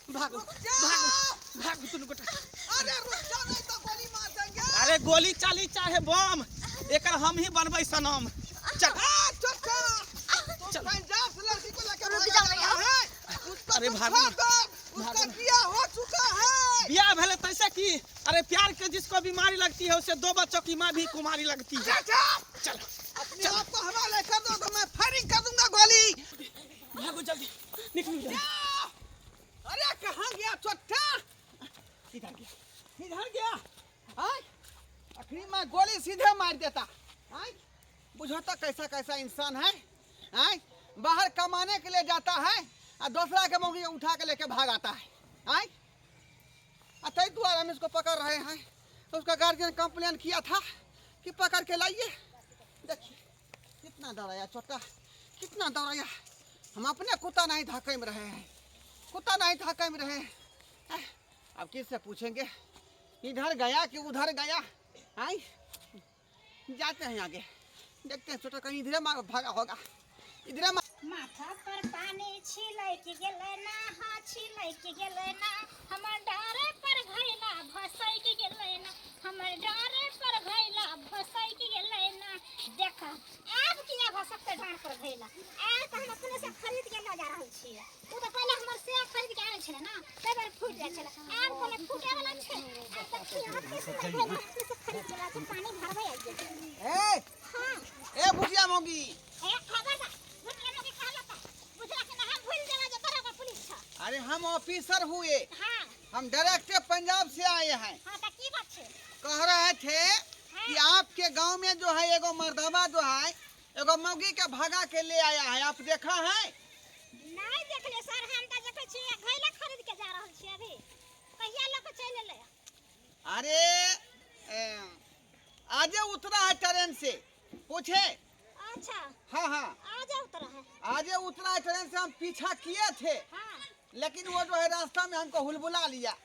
भागो रुक जा। भागो भागो दुनू गोटा। अरे रुक जा, नहीं तो गोली मार देंगे। अरे गोली चाली चाहे बम, एकर हम ही बनबै सनम। चल। आ, चचा, तुम चल। पंजाब से लड़की को लेकर रुक भागा जाओ जा भैया। रहा है। उसको अरे तुम भागो छोड़ ना। दो, उसका भागो ना। बियाह हो चुका है। बियाह भेलै तैसे की? अरे प्यार के जिसको बीमारी लगती है, उसे दो बच्चों की माँ भी कुमारी लगती है। चाचा, चल। अपने आप को हवाले कर दो तो मैं फायरिंग कर दूंगा गोली। भागो जल्दी, निकलो जल्दी। अरे कहाँ गया चट्टा? इधर गया। इधर गया। आय, अखनी मैं गोली सीधे मार देता। आय, बुझो तो कैसा कैसा इंसान है। आय, बाहर कमाने के लिए जाता है और दूसरा के मौगी उठा के लेके भाग आता है। आय, आ तई दुआर हम इसको पकड़ रहे हैं। तो उसका गार्जियन कंप्लेन किया था कि पकड़ के लाइए। देखिए कितना दौड़ाया छोटा, कितना दौड़ाया। हम अपने कुत्ता नहीं धक्के में रहे हैं, कुत्ता नहीं धक्के में रहे हैं। आय, अब किससे पूछेंगे, इधर गया कि उधर गया? आई जाते हैं आगे, देखते हैं छोटा कहीं इधरे भागा होगा, इधरे माथा पर पानी छिलक गेलै ना, हाँ छिलक गेलै ना, हमर डारे पर घैला भसैक गेलै ना, हमर डारे पर घैला भसैक गेलै ना। देख आब किया भसकतै डाँड़ पर घैला? आब तऽ हम अपने से खरीद के लऽ जा रहल छियै। ओ तऽ पहिले हमर से खरीद के आनै छलै ना, ताहि दुआरे फूटि जाइ छलै। आब कोनो फूटे वाला छै? आब देखियौ कते सुन्दर घैला अपने से खरीद के लऽ छै, पानी भरबै आबि गेल। ए हाँ। ए भुजिया मौगी। ए खबरदार, भुजिया मौगी कहलक तऽ बुझलक कि ना, हम भूलि जेबै जे तोरा पुलिस छ। अरे हम ऑफिसर हुए। हाँ। हम डायरेक्ट पंजाब से आए हैं। हाँ तऽ की बात छै? कह रहे थे कि आपके गांव में जो है एगो मर्दवा जो है एगो मौगी के भगा के ले आया है, आप देखा है? नहीं देखले सर, हम तऽ देखै छियै घैला खरीद के जा रहल छियै अभी। कहिया लऽ के चलि एलै? अरे आजे उतरा है ट्रेन से, पूछे। अच्छा। हाँ हाँ। आजे उतरा है। आजे उतरा है ट्रेन से, हम पीछा किए थे। हाँ। लेकिन वो जो है रास्ता में हमको हुलबुला लिया,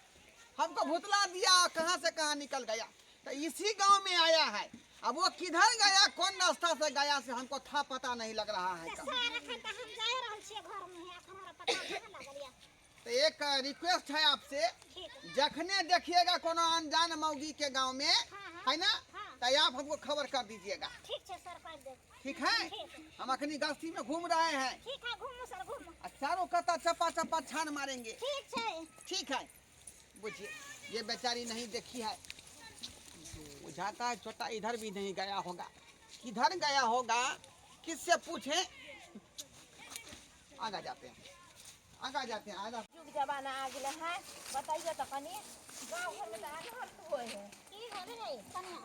हमको भुतला दिया, कहाँ से कहाँ निकल गया। तो इसी गांव में आया है, अब वो किधर गया, कौन रास्ता से गया से हमको था पता नहीं लग रहा है। तऽ सर एखन तऽ हम जा रहल छियै घर में, एखन हमरा पता कहाँ लागल या। तो एक रिक्वेस्ट है आपसे, ठीक। जखने देखिएगा कोनो अनजान मौगी के गांव में, हाँ, है ना, हाँ। तो आप हमको खबर कर दीजिएगा। ठीक है सर, कर देब। ठीक है? ठीक। हम अखनी गस्ती में घूम रहे हैं। ठीक है, घूमू सर, घूमू। आ चारों कता चपा चपा छान मारेंगे। ठीक है। ठीक है। बुझिए ये बेचारी नहीं देखी है, बुझाता है छोटा इधर भी नहीं गया होगा, किधर गया होगा किससे पूछे। आगा जाते हैं, आगा जाते हैं, आगा। युग जमाना आ गेलै है, बतैयो तऽ कनि गाँव घरमे तऽ अनर्थ होइ है। की भेलै कनिया?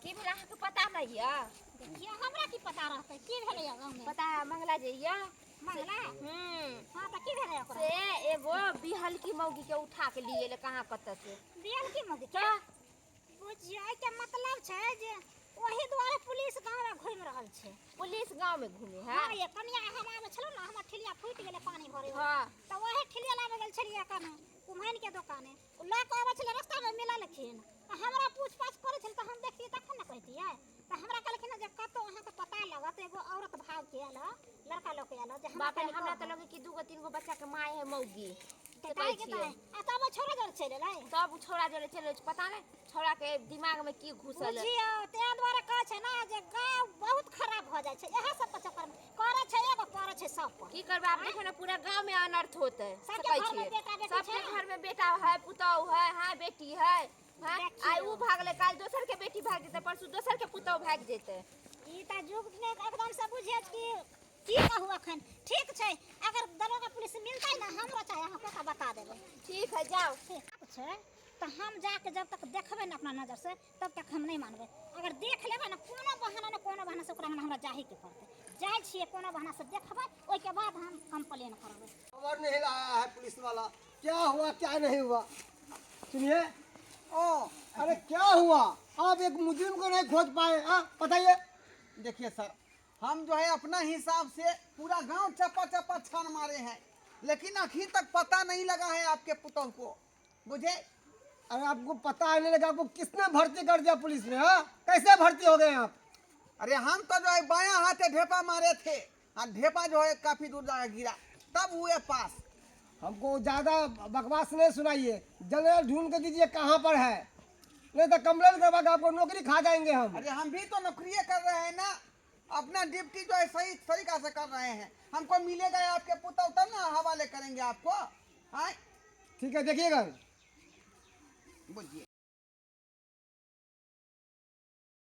की भेल अहाँके पता नहि यऽ? देखियौ हमरा की पता रहतै की भेलै यऽ गाँवमे। पता है मंगला जे यऽ? मंगला? हम्म। हाँ तऽ की भेलै ओकरा? से एगो बिहलकी मौगी के उठा के लिए एलै कहाँ कतऽ से। बिहलकी मौगी के? तऽ? बुझियौ एहिके मतलब छै जे ओही दुआरे पुलिस गाँवमे घुमि रहल छै। पुलिस गाँवमे घूमे है? हाँ ये कनिया हम आबै छलहुँ ने, हमर ठेलिया फूटि गेलै पानी भरे। हाँ। तऽ ओही ठेलिया लाबै गेल छलियै कने कुम्हैन के दोकाने, ओ लऽ कऽ आबै छलै, रास्तामे मिललखिन तऽ हमरा पूछपाछ करै छलै, तऽ हम देखतियै तखन ने कहितियै। तऽ हमरा कहलखिन जे कतहु अहाँके पता लागत एगो औरत भाग के आयल हँ, लड़का लऽ के आयल हँ, जे हमरा बाप रे, कनि हमरा तऽ कहब। लगै कि दूगो तीन गो बच्चा के माय है मौगी। तऽ से ताहि कहै के छियै। तऽ आ तब ओ छौड़ा जरे चलि एलै। तब ओ छौड़ा जरे चलि एलै, पता नहि छौड़ा के दिमाग में की घुसल है। बुझियौ ताहि दुआरे कहै छै ने जे गाँव बहुत खराब भऽ जाइ छै इएह सबके चक्करमे, करै छै एगो पड़ै छै सब पर। की करबै आब, देखियौ ने पूरा गाँव में अनर्थ होतै। सबके से कहै घरमे छियै। बेटा बेटी सबके छै। घर में बेटा है, पुतहु है, हाँ बेटी है, हाँ देखियौ। आइ उ भागलै, काल्हि दोसर के बेटी भागि जेतै, परसू दोसर के पुतहु भागि जेतै। ई तऽ युग मे एकदम से बुझियौ कि की कहू अखन। ठीक छै, अगर दरोगा पुलिस मिलतै ने हमरो चाहे अहाँ के बता देबै। ठीक है जाओ। ठीक छै तऽ हम जाके जब तक देखबै ने अपना नजर से तब तक हम नहि मानबै। अगर देख लेबै ने कोनो बहाना ने कोनो बहाना से ओकरा हमरा जाही के पड़तै। जाइ छियै कोनो बहाना से देखबै, ओहिके बाद हम कंप्लेन करबै। खबर नहीं लाया है पुलिस वाला, क्या हुआ क्या नहीं हुआ। सुनिए, ओ अरे क्या हुआ, आप एक मुजरिम को नहीं खोज पाए? हाँ बताइए। देखिए सर, हम जो है अपना हिसाब से पूरा गांव चपा चपा छान मारे हैं, लेकिन अभी तक पता नहीं लगा है आपके पुतोह को। बुझे? अरे आपको पता नहीं लगा, आपको किसने भर्ती कर दिया पुलिस में? हाँ कैसे भर्ती हो गए आप? अरे हम तो जो है बायां हाथे ढेपा मारे थे, हाँ ढेपा जो है काफी दूर जाकर गिरा, तब हुए पास। हमको ज़्यादा बकवास नहीं सुनाइए, जनरल ढूंढ के दीजिए कहाँ पर है, नहीं तो कंप्लेन करवा के आपको नौकरी खा जाएंगे हम। अरे हम भी तो नौकरी कर रहे हैं ना, अपना ड्यूटी जो है सही तरीका से कर रहे हैं। हमको मिलेगा आपके पुतौ तब ना हवाले करेंगे आपको। हाँ ठीक है, देखिएगा। बोलिए।